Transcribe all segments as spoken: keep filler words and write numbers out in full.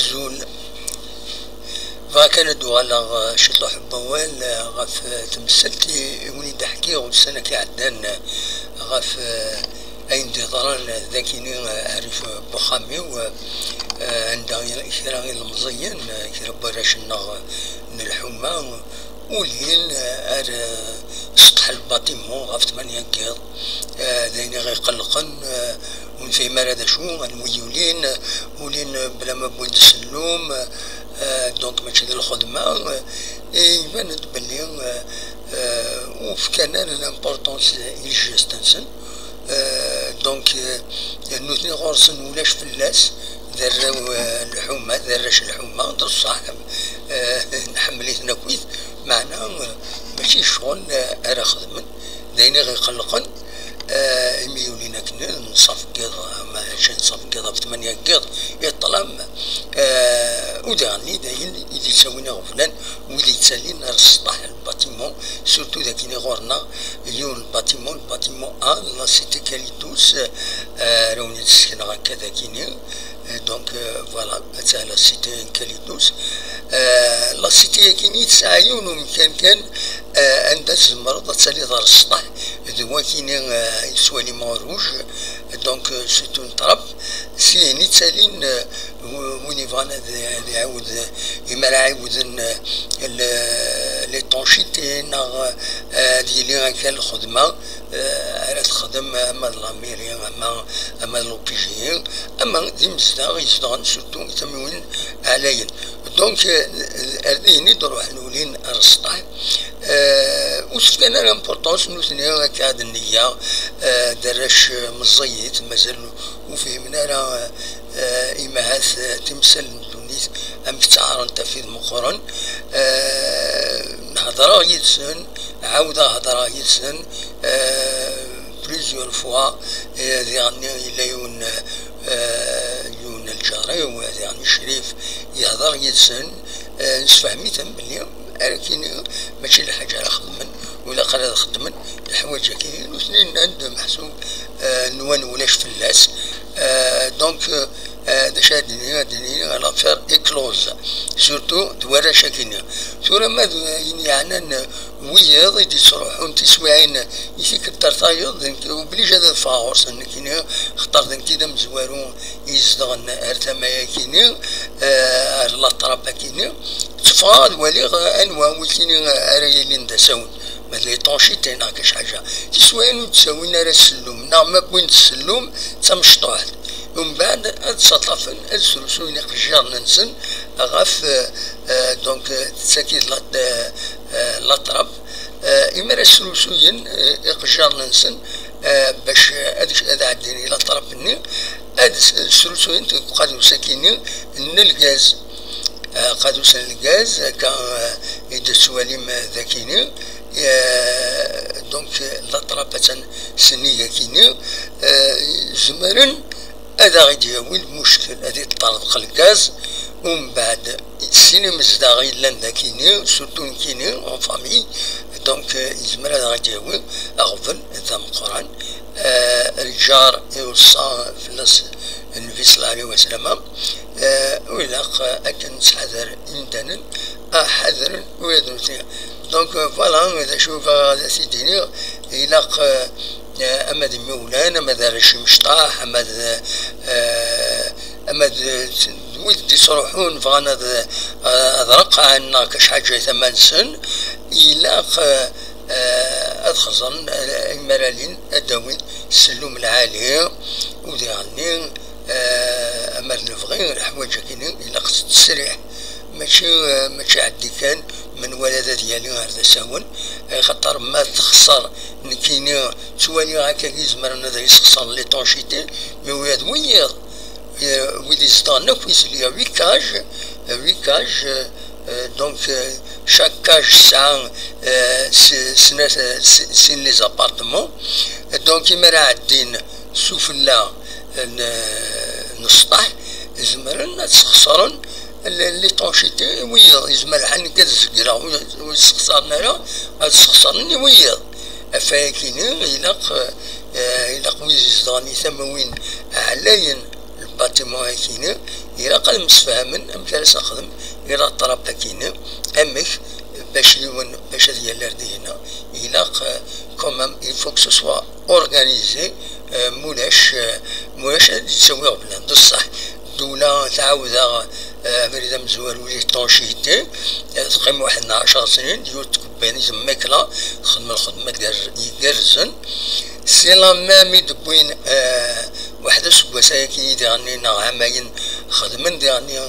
Azul. Bɣiɣ kan ad d-uɣaleɣ, eh, ciṭuḥ n wawal, eh, ɣef, eh, temsalt i, i wen-id-ḥkiɣ ussan-agi iɛeddan, eh, ɣef, eh, ayen d-yeḍran, eh, dagini, eh, rrif, eh, n uxxam-iw, eh, eh, anda i, kra ilemẓiyen, eh, kra n warrac-nneɣ, eh, n lḥuma, ulin, eh, ar, eh, sṭeḥ n lbatimu ɣef tmanya n yiḍ. Eh, d ayen i ɣ-iqellqen, eh, ur nefhim ara d acu, anwa i yulin, eh, ulin, eh, bla ma wwin-d ssellum, eh, donc mačči d lxedma, eh, iban-d belli, eh, eh, ur fkan ara l'importance i lgeste-nsen. Eh, donc, eh, nutni ɣur-sen ulac fell-as, d arraw, eh, lḥuma, d arrac lḥuma, d ṣṣeḥ, eh, nḥemmel-iten akkit, meɛna, eh, mačči ccɣel, eh, ara xedmen, d ayen i ɣ-iqellqen, eh, imi yulin akken nṣaf n yiḍ, mačči nṣaf n yiḍ ɣef tmanya n yiḍ, i ṭṭlam, eh, u diɣen d ayen i d-yettawin iɣeblan, wid yettalin ar sṭeḥ n lbatimu, surtout dagini ɣur-neɣ, yiwen n lbatimu, lbatimu A, la cité Calitus, eh, ara wen-d-ssekneɣ akka dagini. Eh, donc, eh, voilà, atta la cité n Calitus. Eh, la cité-yagini tesɛa yiwen umkan kan, eh, anda tzemreḍ ad taliḍ ar sṭeḥ, d wakini, eh, yettwali Montrouge. Donc, eh, c'est une trappe. Syin i ttalin, eh, w-, win yebɣan ad, ad iɛawed, eh, imi ara ɛiwden, eh, l-, l'étanchéité neɣ, eh, ad yili akka lxedma, eh, ara texdem ama d la mairie, ama, ama d l'O P G, ama d imezdaɣ yezedɣen surtout tamiwin ɛlayen. Donc, eh, ar dihin i d-ruḥen ulin ar sṭeḥ. Eh, ur s-fkan ara importance nutni akka d nniya, eh, d arrac, eh, meẓẓiyit, mazal ur fhimen ara, eh, imahat, eh, timsal n ddunit, amek ttaɛren tafid meqqren. Eh, hedreɣ yid-sen, ɛawdeɣ hedreɣ yid-sen, eh, plusieurs fois, eh, diɣenni yella yiwen, eh, yiwen n lǧar-iw, diɣenni Crif, yehder yid-sen, eh, nesfehmi-ten belli ara k-iniɣ mačči d lḥaǧa ara xedmen, u ilaq ara xedmen leḥwayeǧ-agi. Nutni nnan-d meḥsub, eh, nwan ulac fell-as. Eh, donc, eh, d acu ara d-nini? Ad d-nini l'affaire est close, surtout d warrac-agi-nni. Tura ma d ayen yeɛnan wiyiḍ i d-yettruḥun tiswiɛin i tikkelt ar tayeḍ, d nekk obligé ad ffɣeɣ ɣur-sen nekkini, xaṭer d nekk i d amezwaru i izedɣen ar tama-yakini, eh, ar la trappe-akini. Tteffɣeɣ ad waliɣ anwa wikini ara yilin d asawen, ma d l'étanchéité neɣ kac ḥaǧa. Tiswiɛin ur d-ttawin ara ssellum, neɣ ma wwin-d ssellum d tamecṭuḥt. Umbeɛd ad ttaṭṭafen, ad srusuyen iqejjaṛen-nsen ɣef, eh, eh, donc, eh, tagi d la, eh, eh, la trappe. Eh, imi ara srusuyen, eh, iqejjaṛen-nsen, eh, bac ad, ad ɛeddin i la trappe-nni, ad s-, srusuyen deg uqadus-akini n lgaz. Eh, qadus n lgaz, akka, eh, i d-tettwalim, eh, dagini. Eh, donc, eh, la trappe attan sennig akini, eh, zemren ad aɣ-id-yawi lmuckel, ad iṭṭerḍeq lgaz, umbeɛd sin imezdaɣ yellan dagini, surtout nekkini, en famille, donc, eh, yezmer ad aɣ-id-yawi aɣbel d ameqqran. Eh, lǧar iweṣṣa fell-as Nnbi ṣella Llahu ɛalayhi wa sallam, eh, u ilaq, eh, akken nettḥadar imdanen, ah, ḥadren wiyaḍ nutni. Donc, eh, voilà, d acu bɣiɣ ad t-id-iniɣ, ilaq, eh, eh, ama d imawlan, ama d arrac imecṭaḥ, ama d, eh, ama d, d wid d-ittruḥun bɣan ad, eh, ad reqqɛen neɣ kac ḥaǧa i tama-nsen, ilaq, eh, eh, ad xeẓren, eh, imaralin, ad d-awin ssellum lɛali, u diɣenni, eh, ama d lebɣi, leḥwayeǧ-agi-nni ilaq tettesriḥ. Mačči, eh, mačči ɛeddi kan, menwala ad yali ar d asawen, eh, xaṭer ma texṣer, nekkini ttwaliɣ akka yezmer ad yessexṣer l'étanchéité, mais ula d wiyiḍ, eh, wid izedɣen akk, il y a huit cages, eh, huit cages, eh, eh, donc, eh, chaque cage tesɛa, eh, s-, snat, eh, s-, sin les appartements. Donc, imi ara ɛeddin sufella n, n sṭeḥ, zemren ad sxeṣren l-, l'étanchéité i wiyiḍ. Yezmer lḥal nekk ad zegreɣ, ur, ur sxeṣren ara, ad sxeṣren i wiyiḍ. Ɣef wayagi-nni, ilaq, eh, ilaq wid izedɣen i tamawin ɛlayen, lbatimu-agi-nni, Ilaq ad msefhamen amek ara s-nexdem i la trappe-agi-nni, amek bac yiwen, bac ad yali ar dihina. Ilaq, euh, quand même, il faut que ce soit organisé, euh, mulac, euh, mulac ad yettawi ɣeblan. D ṣṣeḥ, ddula tɛawed-aɣ, euh, abrid amezwaru, l'étanchéité, euh, teqqim waḥed n ɛecṛ snin, yiwet tkebbanit n lmakla, txeddem lxedma iger-, igerrzen. C'est la même i d-wwin, euh, waḥed useggas ayagi i d-iɣenni neɣ ɛamayen, xedmen diɣenni,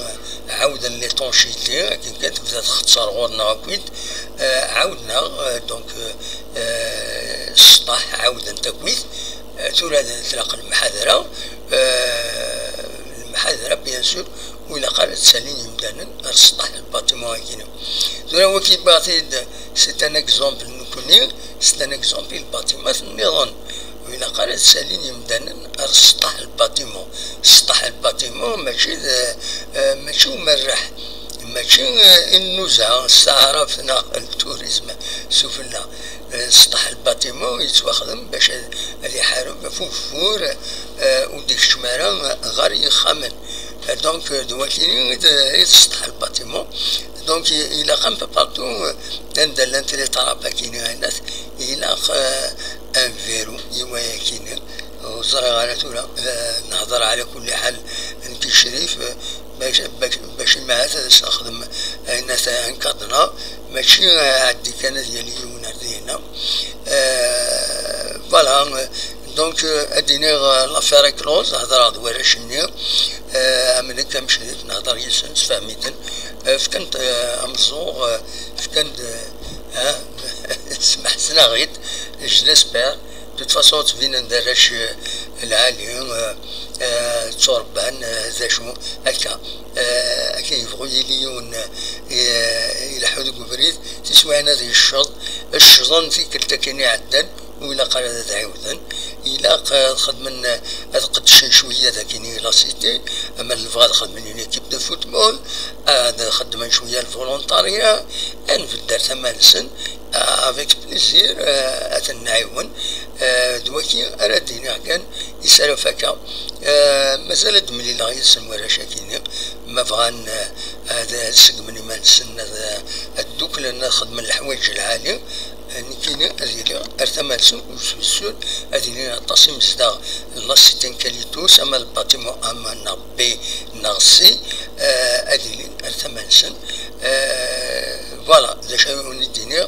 ɛawden l'étanchéité, akken kan tebda txeṣṣer ɣur-neɣ akkit, euh, ɛawden-aɣ, euh, donc, euh, euh, sṭaḥ, ɛawden-t akkit, euh, tura d-, tlaq lemḥadra, euh, lemḥadra, bien sûr, ur ilaq ara ad ssalin yimdanen ar sṭaḥ n lbâtiment-agi-nni. Tura wagi baɣ-t-id, c'est un exemple nekkni, c'est un exemple i lbâtiments nniḍen. Ur ilaq ara ad ssalin yimdanen ar sṭaḥ n lbâtiment. Sṭaḥ n lbâtiment mačči d, eh, mačči umerreḥ, mačči, eh, i nnuza, s taɛrabt neɣ le tourisme sufella. Eh, sṭaḥ n lbâtiment yettwaxdem bac ad, ad iḥareb ɣef ugeffur, eh, ur d-ikeččem ara ɣer yixxamen. Eh, donc, eh, d wakini i d, i d sṭaḥ n lbâtiment. Donc, i-, ilaq un peu partout, eh, anda llant les trappes-agi-nni, ilaq, eh, un verrou i wayagi-nni. Ur ẓriɣ ara tura, eh, nehḍer ɛla kulli ḥal nekk d Crif, eh, bac, bac, bac ahat ad as-nexdem ayen ata nkaḍna, mačči, eh, ɛeddi kan ad yali yiwen ar dihina. Eh, voilà, eh, donc, eh, ad d-iniɣ, eh, l'affaire est close, hedreɣ d warrac-nni, eh, am nekk am Crif, nehḍer yid-sen, sfehmiten, eh, fkan-d, eh, ameẓẓuɣ, eh, fkan-d, eh, smeḥsen-aɣ-id, je l'espère. De toute façon, ttbinen d arrac, eh, lɛali, eh, eh, tturebban, eh, d acu, akka. Eh, akken yebɣu yili yiwen, eh, ileḥḥu deg ubrid, tiswiɛin ad yecceḍ, ccḍen tikkelt akken iɛeddan, ur ilaq ara ad ɛiwden. Ilaq, eh, ad xedmen, eh, ad qeddcen cwiya dagini la cité, ama lebɣa ad xedmen une équipe de football, ad xedmen cwiya le volontariat, ad nbedd ar tama-nsen, avec plaisir, eh, ad ten-nɛiwen. Eh, d waki ara d-iniɣ kan, isaraf akka. Eh, mazal ad d-mlileɣ yid-sen warrac-agi-nni, ma bɣan, eh, ad, ad seggmen iman-nsen, ad, ad dduklen, ad xedmen leḥwayeǧ lɛali. Eh, nekkini ad iliɣ ar tama-nsen, ur sbessur, ad ilin aṭas imezdaɣ n la cité n Kalitus, ama le bâtiment A neɣ B neɣ C, eh, ad ilin ar tama-nsen. Eh, voilà, d acu ara wen-d-iniɣ.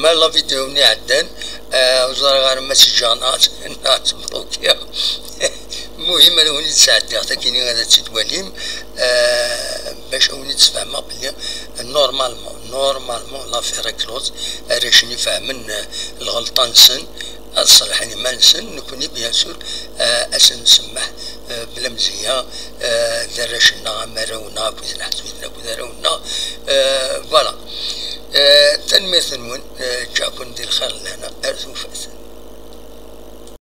Ma la vidéo-nni iɛeddan, eh, ur ẓriɣ ara ma tt-ǧǧeɣ neɣ ad, neɣ ad tt-blokiɣ. Muhim, ad wen-id-sɛeddiɣ takini ad tt-id-twalim. Eh, bac ad wen-id-sfehmeɣ belli normalement, normalement, l'affaire est close. Arrac-nni fehmen, eh, lɣelṭa-nsen, ad ṣelḥen iman-nsen. Nekkni, bien sûr, eh, ad sen-nsemmeḥ, eh, bla mzeyya, eh, d arrac-nneɣ, am arraw-nneɣ akked leḥsbiten akked arraw-nneɣ. Eh, voilà. Eh, tanemmirt-nwen, eh, ǧǧiɣ-ken di lxir n lehna ar tufat.